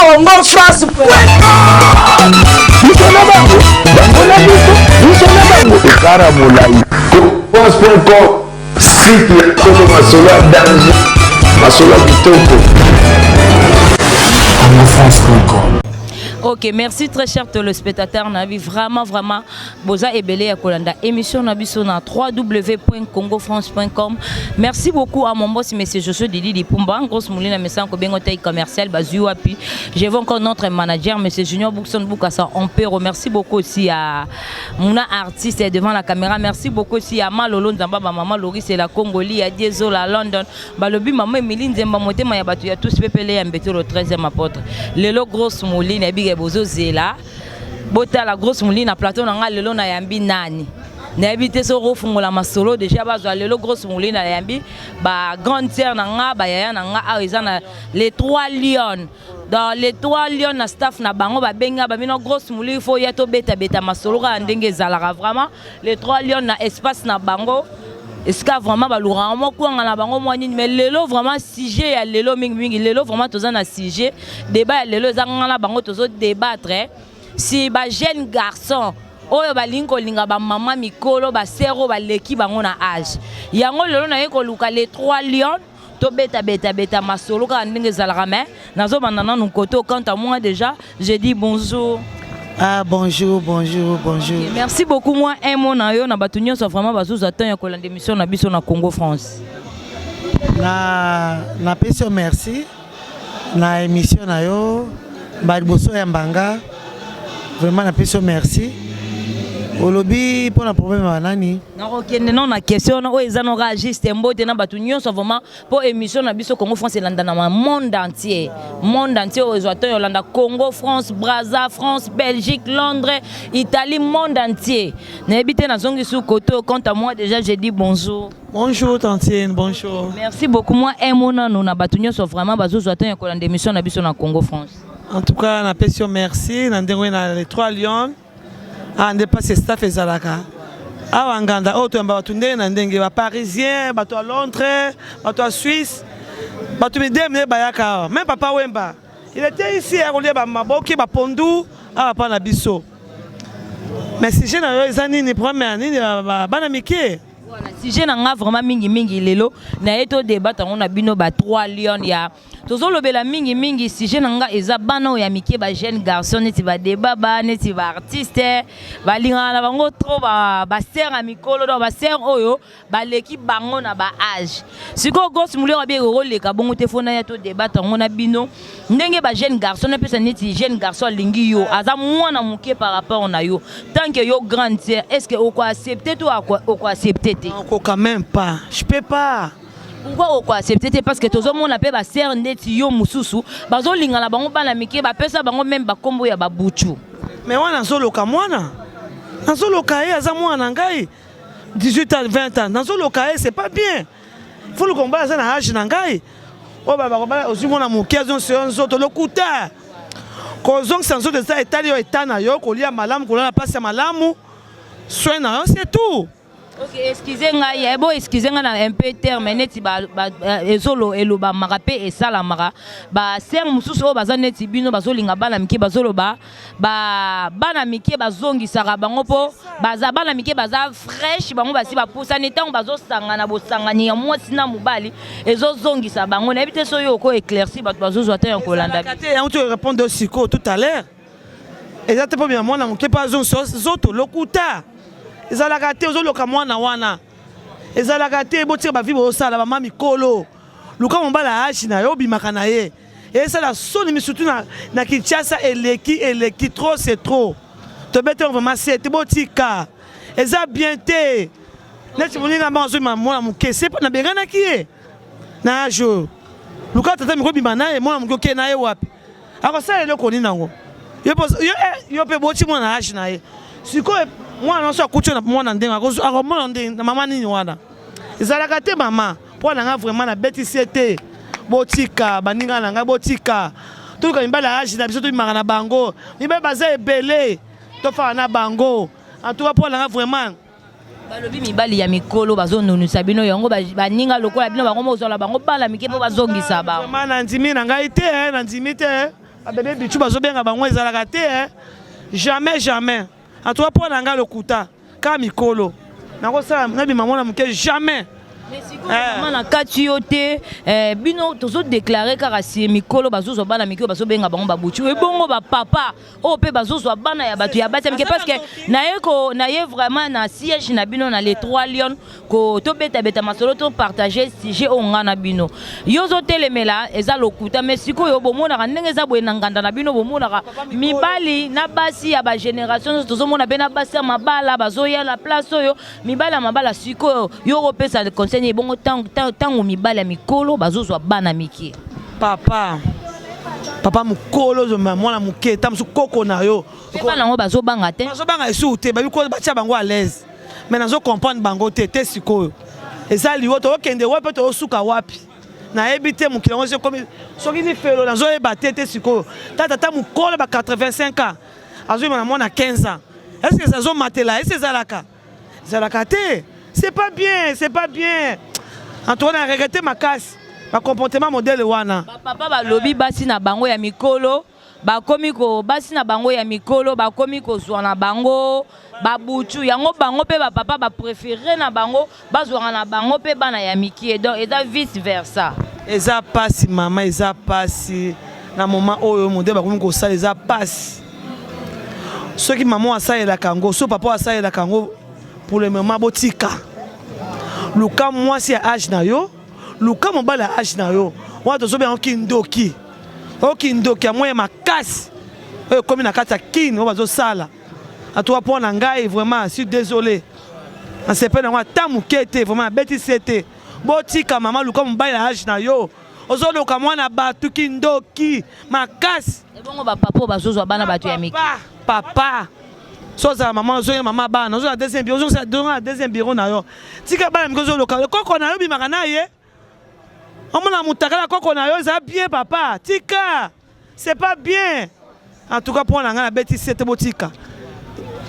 Congo France. Biso na bango, bango na biso, biso na bango. Ekara molai. France.com, site ya solo, masolo ya danger, masolo ya kitoko. congofrance.com. Ok, merci, très cher téléspectateur. Nabi vraiment vraiment boza ebele ya kolanda émission na biso na www.congofrance.com. Merci beaucoup à mon boss, monsieur Joshua Didi Dipumba, grosse mouline mesa ko bengo taille commercial bazui wapi. Je vois encore notre manager, monsieur Junior Bookson Boukassa Ampero. Merci beaucoup aussi à mon artiste devant la caméra. Merci beaucoup aussi à Malolo Nzamba, ma maman Loris et la Congoli à Diesel à London. Balobi maman Emilie Nzemba, motema ya bato ya tous pepele ya mbeto, le 13e apôtre. Lelo grosse mouline ebike bozozela. Botala grosse mouline na plateau na nga lelo, nayambi nani? Nayebi te soki ofungola masolo déjà. Bazwa lelo grosse mouline, nayambi ba grande sœur na nga, bayaya na nga. Awa eza na les trois lions, dans les trois lions na staff na bango. Babenga babino grosse mouline, faut ya tobetabeta masolo kaka ndenge ezalaka. Vraiment, les trois lions na espace na bango, esika vraiment balukaka mwa kwanga na bango mwa nini. Mais lelo vraiment, sujet ya lelo mingimingi, lelo vraiment toza na sujet débat ya lelo. Eza nga na bango, tozodébattre si bajeune garçon oyo balingi kolinga bamama mikolo, basere oyo baleki bango na age. Yango lelo naye koluka les trois lions, tobetabeta masolo kaka ndenge ezalaka. Mais nazobanda nanu koto. Quant à moi, déjà je dis bonjour. Ah, bonjour, bonjour, bonjour. Okay, merci beaucoup. Moi, un mot na yo na bato nyonso vraiment bazozwa temps ya kolanda émission na biso na Congo France. Na napesi yo merci na émission na yo baliboso ya mbanga. Vraiment napesi yo merci. Olobi mpona problème ya nani? Nakokende nano na question wana oyo eza noka juste mbote na bato nyonso vraiment, mpo émission na biso Congo France elanda na monde entier, monde entier oyo ezwa to yolanda Congo France, Braza, France, Belgique, Londres, Italie, monde entier. Nayebi te, nazongi su koto. Quant à moi, déjà je dis bonjour. Bonjour tantine, bonjour. Merci beaucoup. Moi, un mot nano na bato nyonso vraiment bazozwa to ya kolanda émission na biso na Congo France. En tout cas napesi yo merci na ndenge oyo na les trois lions. Awa nde mpasi staff ezalaka awa, nganda oyo toyamba bato ndenge na ndenge, baparisien, bato ya Londres, bato ya Suisse, bato midele nde bayaka awa. Même Papa Wemba, il était ici ya kolia bamaboki, bapondu awa mpa na biso. Mais sujet na yo eza nini? Problème ya nini? Bana mike? Voilà, sujet na nga vraiment mingimingi lelo naye todébattre yango na bino ba 3 lion ya tozolobela mingimingi. Sujet na nga eza bana oyo ya mike, bajeune garçon neti badeba ba neti baartiste balingaka na bango trop basere ya mikolo, donc basere oyo baleki bango na baage. Sikoyo grosse molio abi ekoleka bongo te, faut naya todébattre yango na bino ndenge bajeune garçon napesa neti jeune garçon alingi yo, aza mwana moke par rapport na yo, tant que yo grande sœur, est ce que okoaccepte to okoaccepte te? Okoka même pas, je peux pas. Pourquoi okoaccepte te? Parce que tozomona mpe basere ndeti yo mosusu bazolingana bango bana mike, bapesa bango même bakombo ya babutu. Mais wana nazoloka mwana, nazoloka ye, aza mwana na ngai, 18 ans, 20 ans, nazoloka ye, c'est pas bien. Faut luka mobali aza na age na ngai. Oyo balobaka ozwi mwana moke, azongisa yo nzoto, lokuta. Kozongisa nzoto eza etali yo, eta na yo, kolia malamu, kolala mpasi ya malamu, soin na yo, c'est tout. Ok, excuse ngai, bo excuse ngai na un peu terme neti ezolo elobamaka mpe esalamaka. Basere mosusu oyo baza neti bino bazolinga bana mike, bazoloba bana mike bazongisaka bango mpo baza bana mike, baza fraîche, bango basi bapusani. Ntango bazosangana, bosangani ya mwasi na mobali ezozongisa bango. Nayebi te soki oko éclairci bato bazozwa te ya kolanda. Te, yango to répondre sikoyo tout à l'heure. Eza te mpo bima mwana moke mpo azongisa nzoto, lokuta. Ezalaka te, ozoloka mwana wana, ezalaka te. Botika bavi bozosala bama mikolo. Luka mobali age na yo, obimaka na ye. Esala soni misutu na Kinshasa, eleki, eleki trop, c'est trop. Tobete vraiment se te, botika, eza bien te. Neti moninga moko azobima mwana moke, se nabenganaki ye na age oyo. Luka tata miko obima na ye. Mwana moke okee na ye wapi? Akosala eloko nini nango? Yo mpe boti mwana na age na ye. Sikoyo mwana nyonso akuti na mwana ndenge akomona ndenge na mama nini wana, ezalaka te. Mama, mpo na nga vraiment nabetisi ye te. Botika, baninga na ngai, botika. Toluka mibali ya age na biso, tobimaka na bango. Mibali baza ebele, tofaka na bango. En tout cas, mpo na nga vraiment. Balobi mibali ya mikolo bazonunisa bino yango, baninga lokola bino, bango mozwala bango bana mike mpo bazongisa bango. Vraiment nandimi na ngai te, nandimi te. Babebe bichu bazobenga bango ezalaka te eh? Jamais, jamais. En tout cas mpo na ngai lokuta kaka mikolo nakosala nabima mwana moke jamais. Mama na kati yo te eh, bino tozodeklare kaka si mikolo bazozwa bana mike oyo bazobenga bango babutu ebongo bapapa oyo mpe bazozwa bana ya bato ya basi ya mike parce que naye ko naye vraiment na siège na bino na les trois lions ko tobetabeta masolo topartage sujet oyo nga na bino yo ozotelemela eza lokuta mais sikoyo bomonaka ndenge eza boye na nganda na bino bomonaka mibali na basi ya bagénération nyonso tozomona mpe na basi ya mabala bazoya na place oyo mibali ya mabala sikoyo yo okopesa conseil nini ebongo ntango mibali ya mikolo bazozwa bana mike? Papa, papa mokolo ozomema mwana moke ta mosusu koko na yo. Mpe bana yango bazobanga te. Bazobanga esusu te, babi ko batia bango à l'aise. Mais nazo comprendre bango te te sikoyo. Eza liwa tokokende wapi tokosuka wapi? Nayebi te mokili yango ekomi soki lifelo nazoyeba te te sikoyo. Tata ta mokolo ba 85 ans azoyeba na mwana 15 ans. Est-ce que azomatela? Est-ce ezalaka? Ezalaka te. C'est pas bien, c'est pas bien. En tout cas, na regretté makasi. Ba comportement modèle wana. Ba papa balobi basi na bango ya mikolo bakomi ko basi na bango ya mikolo bakomi kozwa na bango babutu yango bango mpe ba papa ba préféré na bango bazwaka na bango mpe bana ya mikie donc eza vice versa. Eza pasi mama, eza pasi na moment oyo modèle bakomi kosala eza pasi. Soki mama asalelaka yango, so papa asalelaka yango pour le moment botika. Luka mwasi ya age na yo, luka mobali ya age na yo. Wana tozobenga yango kindoki. Oyo kindoki ya moya makasi oyo ekomi na kati ya kin oyo bazosala. En tout cas mpo na ngai vraiment je suis désolé. Nasepeli yango ata moke te, vraiment nabeti se te. Botika mama, luka mobali ya age na yo. Ozoluka mwana bato kindoki makasi. Ebongo ba papa oyo bazozwa bana bato ya mike. Papa, papa. So ozala mama, ozongi mama bana, ozonga deuxième bureau, ozonga deuxième bureau na yo. Tika bana mike ozoluka koko na yo bimaka na ye. Omona mutakala koko na yo eza bien papa, tika. C'est pas bien. En tout cas pour na ngai nabeti sete botika.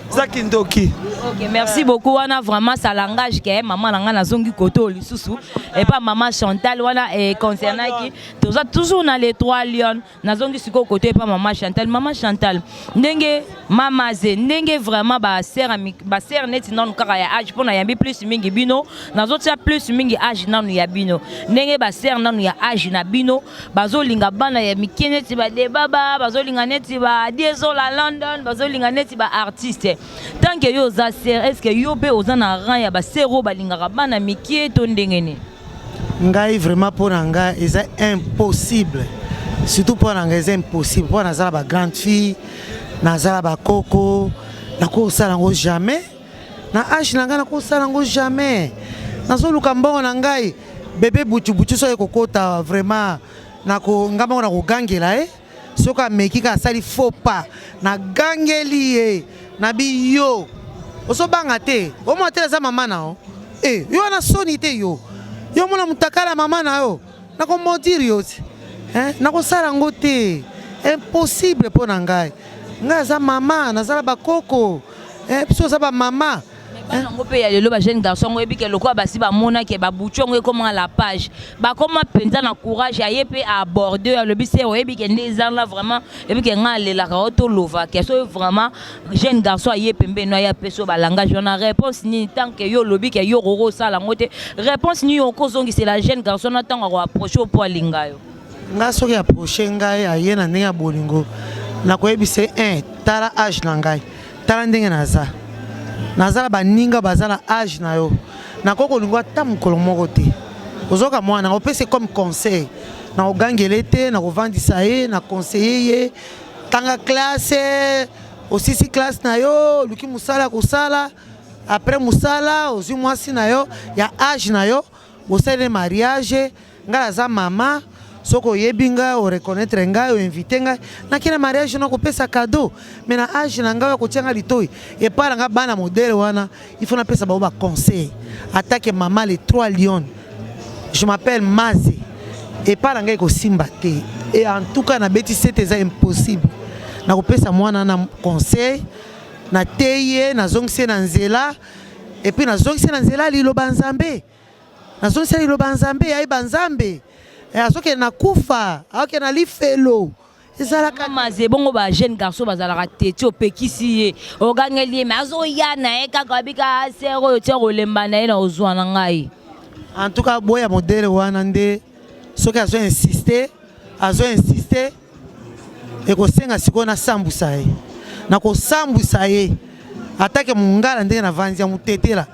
Eza kindoki. Ok, merci beaucoup wana vraiment ça langage que maman na ngai nazongi koto lisusu et pas maman Chantal wana et concernant qui toza toujours dans les trois lions nazongi sikoyo koto et pas maman Chantal. Maman Chantal ndenge mama ze ndenge vraiment ba sœur ba sœur neti nanu kaka ya âge pona yambi plus mingi bino nazotia plus mingi âge nanu ya bino ndenge ba sœur nanu ya âge na bino bazolinga bana ya mike neti ba debaba bazolinga neti ba Diesola London bazolinga neti ba artiste tant que yo oza sœur est-ce que yo pe oza na rang ya ba sœur oyo balingaka bana mike to ndenge nini? Ngai vraiment mpo na ngai eza impossible, surtout mpo na ngai eza impossible mpo naza na ba grande fille, naza na bakoko, nakosala yango jamais na age na ngai, nakosala yango jamais. Nazoluka mbongo na ngai bebe butu butu soki ekokota vraiment nako ngai moko nakogangela ye soki ameki kaka asali faux pas nagangeli ye nabi yo ozobanga te omona te naza mama na yo e yo wana soni te yo yo omona mutakala mama na yo nakomodire yo ti nakosala yango te impossible mpo na ngai ngai aza mama naza na bakoko biso oza bamama. Bana yango mpe ya lelo ba jeune garçon yango oyebi ke lokola basi bamona ke babutu yango ekoma la page bakoma mpenza na courage aye mpe aborde alobi se oyebi ke nde ezanga vraiment oyebi ke ngai alelaka o tolova ke soki vraiment jeune garçon aye pembeni no aye apesi yo balangage wana réponse nini tant ke yo olobi ke yo okoki osala yango te réponse nini okozongisela jeune garçon na ntango akoapproche yo mpo alinga yo? Nga soki approche ngai aye na ndenge ya bolingo nakoyebisa ye 1 tala age na ngai tala ndenge naza naza na baninga baza na age na yo nakoki kolinga ata mokolo moko te ozoka mwana opesa comme conseil nakogangela ye te nakovandisa ye na conseiller ye tanga classe osisi classe na yo oluki mosala kosala après mosala ozwi mwasi na yo ya age na yo bosali mariage. Ngai naza mama soki oyebi ngai o reconnaître ngai o inviter ngai nake na mariage na kopesa cadeau mais na age na ngai okotia ngai litoyi epai na ngai bana modèle wana il faut napesa bango ba conseil atake mama les trois lions je m'appelle Maze epai na ngai ekosimba te et en tout cas nabeti sete eza impossible nakopesa mwana na conseil nateyi ye nazongisi ye na nzela et puis nazongisi ye na nzela liloba Nzambe. Nazongisa liloba Nzambe, ayeba Nzambe. Eh, azokende na kufa, akokende na lifelo. Ezalaka Maze bongo ba jeune garçon bazalaka teti, opekisi ye, ogangeli ye, mais azoya na ye kaka, abika sere oyo tia kolemba na ye na ozwa na ngai. En tout cas, boya modèle wana nde soki azo insiste, azo insiste, ekosenga sikoyo nasambwisa ye, nakosambwisa ye atake mongala ndenge navandi ya motetela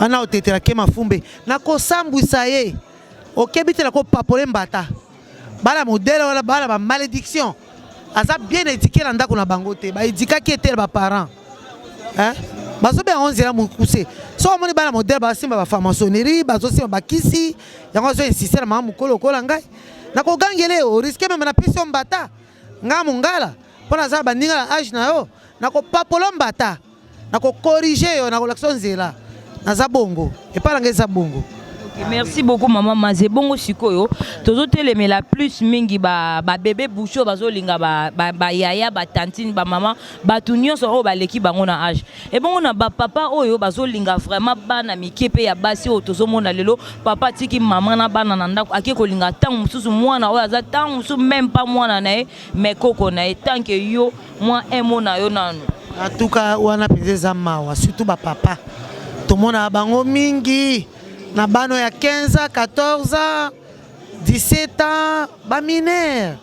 wana, otetela ke mafumbe, nakosambwisa ye, okebi te, nakopapole mbata. Bana modèle wana, bana ba malédiction, aza bien éduqué na ndako na bango te, baédikaki ete na baparent bazobenga yango nzela mokuse. Soki omoni bana modèle basimba bafranc-maçonnerie, bazosimba bakisi yango, azo insiste na mama mokolo okola ngai, nakogangela ye, orisquer même napesi yo mbata. Ngai mongala mpo naza baninga na âge na yo, nakopapola mbata, nakocorriger yo, nakolakisa yo nzela. Naza bongo, epai na ngai eza bongo. Ok, merci beaucoup mama Maze. Bongo sikoyo tozotelemela plus mingi babebe ba busho bazolinga bayaya, ba batantine, bamama, bato nyonso oyo baleki bango na âge. Ebongo na bapapa oyo bazolinga vraiment bana mike mpe ya basi oyo tozomona lelo, papa atiki mama na bana na ndako, ake kolinga ntango mosusu mwana oyo aza ntango mosusu même pas mwana na ye, mais koko na ye. Tant que yo, mwa un mot na yo nanu. En tout cas, wana mpenza eza mawa, surtout bapapa tomonaka bango mingi na bana ya 15 ans, 14 ans, 17 ans, bamineur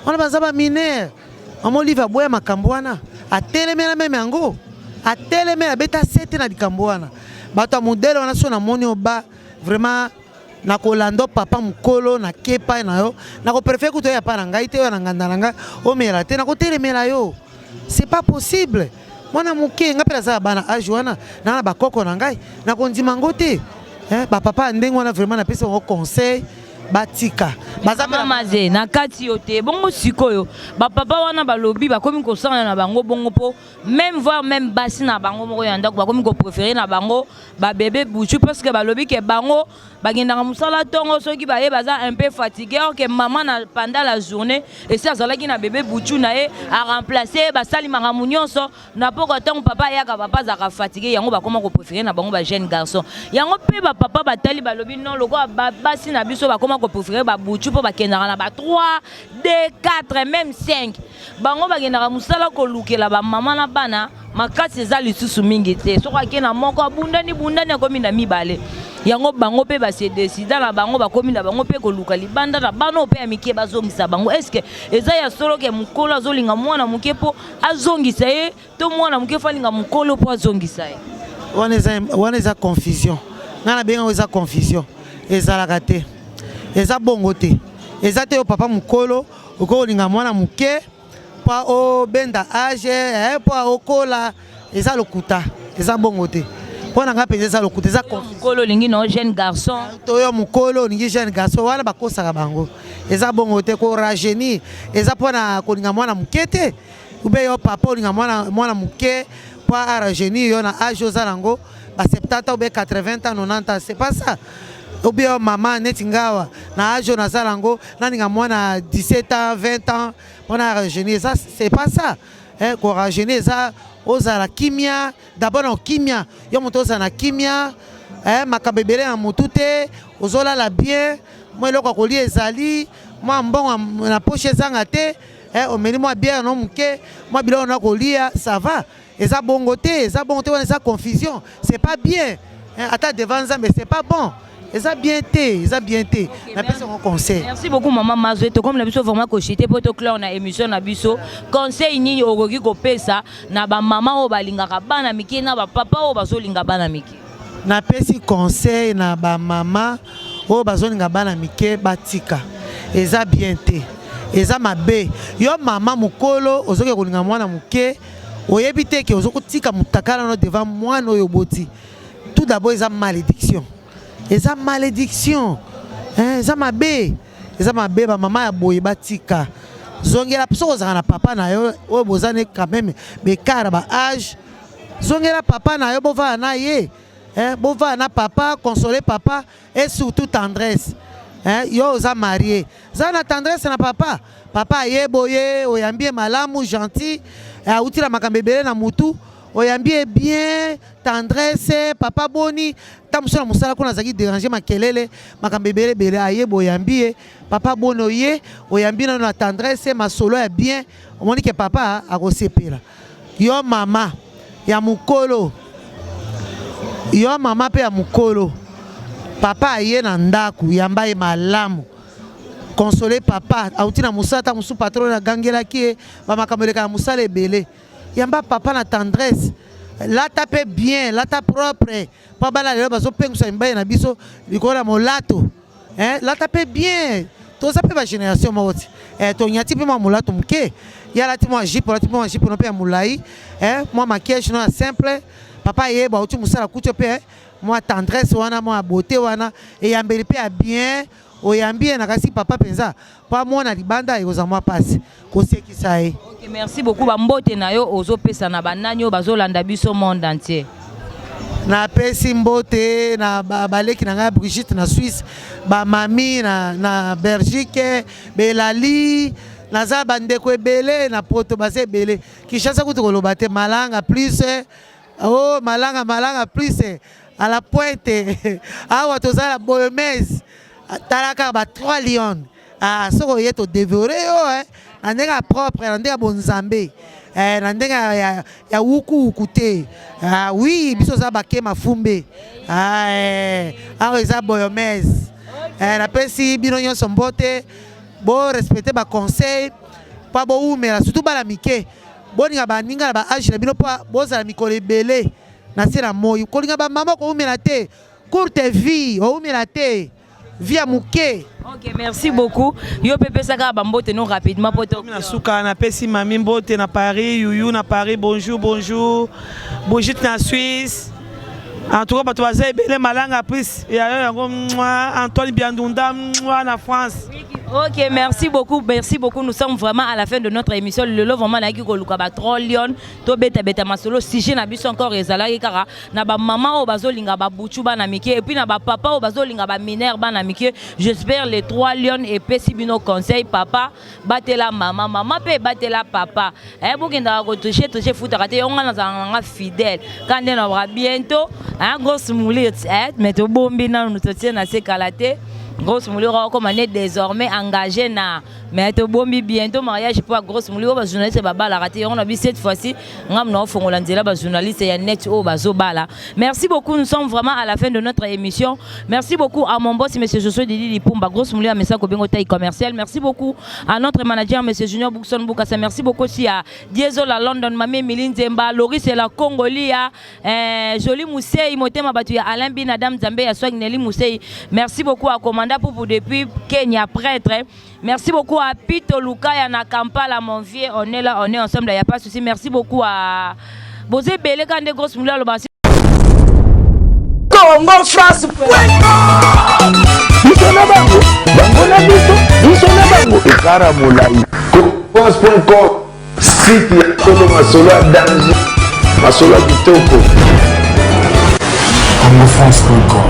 wana, baza bamineur. Mama Olive aboya makambo wana, atelemela même yango, ateleme, abeta sete na likambo wana. Bato ya modèle wana, so namoni yo ba vraiment nakolanda papa mokolo nakepa na yo, nakopréférer kutu oya pa na ngai te, oyo na nganda na ngai omela te, nakotelemela yo. C'est pas possible. Mwana moke, ngai mpe naza ya bana âge wana, naa na bakoko na ngai, nakondima yango te. Bapapa ya ndenge wana, vraiment napesi bango conseil, batika. Baza mpe Maze na kati yo te. Bongo sikoyo bapapa wana balobi bakomi kosala na bango bongo mpo même voire même basi na bango moko ya ndako bakomi kopréférer na bango babebe butu, parce que balobi ke bango bakendaka mosala ntongo, soki baye baza un peu fatigué, or ke mama na pendant la journée esi azalaki na bebe butu na ye, aremplace, basali makambo nyonso na poko. Ntango papa ayaka, papa azalaka fatigué. Yango bakoma kopréférer na bango bajeune garçon. Yango mpe bapapa batali, balobi non, lokola basi na biso bakoma kopréférer babutu mpo bakendaka na ba 3, 2, 4, même 5, bango bakendaka mosala kolukela bamama na bana, makasi eza lisusu mingi te. Soki ake na moko, abundani bundani, akomi na mibale. Yango bango mpe base décider na bango, bakomi na bango mpe koluka libanda na bana oyo mpe ya mike, bazongisa bango. Est-ce eza ya solo ke mokolo azolinga mwana moke mpo azongisa ye, to mwana moke fo alinga mokolo mpo azongisa ye? Wana eza confusion. Ngai nabengango eza confusion. Ezalaka te, eza bongo te. Eza te yo papa mokolo okoki kolinga mwana moke mpo obenda âge, mpo okola. Eza lokuta, eza bongo te. Mpo na ngai mpenza eza lokuta, eza mokolo olingi na jeune garçon. To yo mokolo olingi jeune garçon, wana bakosaka bango. Eza bongo te. Korajeunir eza mpona kolinga mwana moke te, ube yo papa olinga mwana moke mpo arajeunir yo na âge oza nango ba 70 ans ou bien 80 ans, 90 ans. C'est pas ça. Ou bien mama neti ngawa na âge oyo naza nango, naninga mwana 17 ans, 20 ans mpona arajeunir, eza, c'est pas ça. Korajeunir eza ozala kimia d'abord, na kimia yo moto ozala na kimia, makambo ebele na motu te, ozolala bien, mwa eloko ya kolia ezali, mwa mbongo na poche ezanga te, omeli mwa bière no moke, mwa biloko na kolia, ça va. Eza bongo te, eza bongo te. Wana eza confusion, c'est pas bien. Ata devant Nzambe, c'est pas bon, eza bien te, eza bien te. Napesi yango conseil. Merci beaucoup mama Mazwe. Tokomi na biso vraiment koshite mpo toclore na émission na biso. Conseil nini okoki kopesa na bamama oyo balingaka bana mike, na bapapa oyo bazolinga bana mike? Napesi conseil na bamama oyo bazolinga bana mike, batika. Eza bien te, eza mabe. Yo mama mokolo ozoki kolinga mwana moke, oyebi te ke ozokotika motakala no devant mwana oyo oboti. Tout d'abord eza malédiction, eza malédiction, eza mabe, eza mabe. Bamama ya boye batika. Zongela soki ozalaka na papa na yo oyo boza ne quand même bekara ba âge, zongela papa na yo, bovanda na ye, bovanda na papa, console papa et surtout tendresse. Yo oza marié, za na tendresse na papa. Papa aye boye, oyambi ye malamu, gentil, awuti na makambo ebele na mutu. Oyambi ye bien, tendresse, papa boni, ta mosusu na mosala kuna azalaki déranger, makelele, makambo ebele ebele, aye boyambi ye, papa boni, oye oyambi nano na tendresse, masolo ya bien, omoni ke papa akosepela. Yo mama ya mokolo, yo mama mpe ya mokolo, papa aye na ndako, yamba ye malamu, console papa. Auti na mosala, ta mosusu patron agangelaki ye, bamakambo eleka na mosala ebele. Yamba papa na tendresse, lata mpe bien, lata propre, mpo bana lelo bazopengwisa mibali na biso likolo ya molato, eh, lata mpe bien. Toza mpe bagénération moko ti, eh, tonyati mpe mwa molato moke. Ye alati mwa jupe, olati mpe mwa jupe no mpe ya molai, eh, mwa maquillage no ya simple. Papa ayeba auti mosala, kuti mpe mwa tendresse wana, mwa beauté wana, eyambeli mpe ya bien, oyambi ye na kasi papa mpenza, mpo amona libanda ekozala mwa mpasi kosekisa ye. Ok, merci beaucoup. Bambote na yo ozopesa na banani oyo bazolanda biso monde entier? Napesi mbote na baleki na ngai, Brigitte na Suisse, bamami na Belgique, belali naza bandeko ebele na Poto, baza ebele. Kinshasa kutu koloba te, malanga plus, oh, malanga, malanga plus à la pointe. Awa toza na Boyomese, tala kaka ba 3 lions. Ah, soki oye todévorer yo, eh, na ndenge ya propre, na ndenge ya bonzambe, eh, na ndenge ya wukuwuku te. Ah, oui, biso oza bake mafumbe. Ah, eh, awa eza Boyomese. Eh, napesi bino nyonso mbote. Borespecter baconseil mpo bowumela, surtout bana mike. Boninga baninga na baâge na bino mpo bozala mikolo ebele na se na moi. Kolinga bamama, kowumela te, courte vie, owumela te, vie ya moke. Ok, merci beaucoup. Yo mpe pesaka bambote no rapidement po to Na suka, napesi mami mbote na Paris, yuyu na Paris, bonjour, bonjour, Brigitte na Suisse. En tout cas bato baza ebele. Malanga plus yayo yango mwa Antoine Biandunda mwa na France. Ok, merci beaucoup, merci beaucoup. Nous sommes vraiment à la fin de notre émission. Lelo vraiment nayaki koluka ba trois lion to beta beta masolo. Sujet na biso encore ezalaki kaka na ba mama oyo bazolinga ba buchu bana mike et puis na ba papa oyo bazolinga ba mineur bana mike. J'espère les trois lions epesi bino conseil. Papa batela mama, mama mpe batela papa. Eh, bokendaka kotoucher toucher, futaka te. Yonga nazalaka nanga fidèle quand nde na bientôt, hein, grosse moulure, eh, mais tobombi nanu, totie na se kala te. Grosse moulure akoma ne désormais engagé na, mais tobombi bientôt mariage mpo ya grosse moulure. Oyo bajournaliste babalaka te, yango na bi cette fois-ci ngambo na ofongola nzela bajournaliste ya net oyo bazobala. Merci beaucoup, nous sommes vraiment à la fin de notre émission. Merci beaucoup à mon boss, monsieur Josué Didi Lipumba, grosse moulure amesa kobengo taille commerciale. Merci beaucoup à notre manager, monsieur Junior Bookson Bukasa. Merci beaucoup aussi à Diesel à London, Mami Emilie Nzemba, Loris et la Congolia, eh, Joli Moussei, Motema Batu ya Alain Bin Adam Zambé ya Swag Nelly Moussei. Merci beaucoup à Commanda Poupou depuis Kenya, prêtre. Merci beaucoup à Pito Lukaya na Kampala, mon vieux. On est là, on est ensemble, il n'y a pas de souci. Merci beaucoup à Bosé Bele, quand des grosses moulins, le Congo France. Biso na bango, bango na biso, biso na bango ekara molai. France.com, site ya solo, masolo ya danger, masolo ya kitoko. congofrance.com.